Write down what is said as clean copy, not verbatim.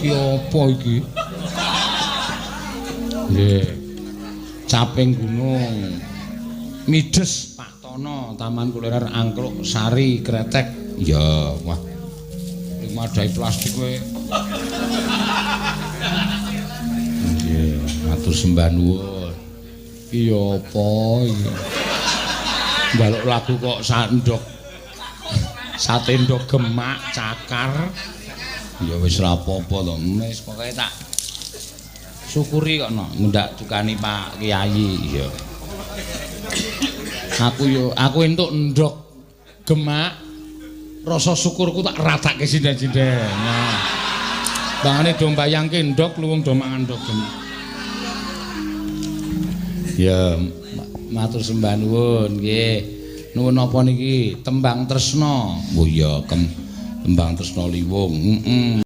Iki apa iki? Nggih. Caping Gunung. Mides Pak Tono, Taman Kuliner Angkruk Sari Kretek. Ya, wah. Iki madahi plastik kowe. Nggih, matur sembah nuwun. Iki ya apa iki? Njaluk lagu kok sandok. Sate ndok gemak cakar. Ya wis ra apa-apa to. Wis pokoke tak syukuri kok no ngundak dukani Pak Kiai. Iya. Aku yo aku entuk ndok gemak rasa syukurku tak ratake sinden-sinden. Nah. Bangane do mbayangke ndok luwung do mangan ndok gemak. Ya matur sembah nuwun nggih. Nuwun apa niki? Tembang Tresna. Oh iya, Tembang Tresna Liwung. Heeh.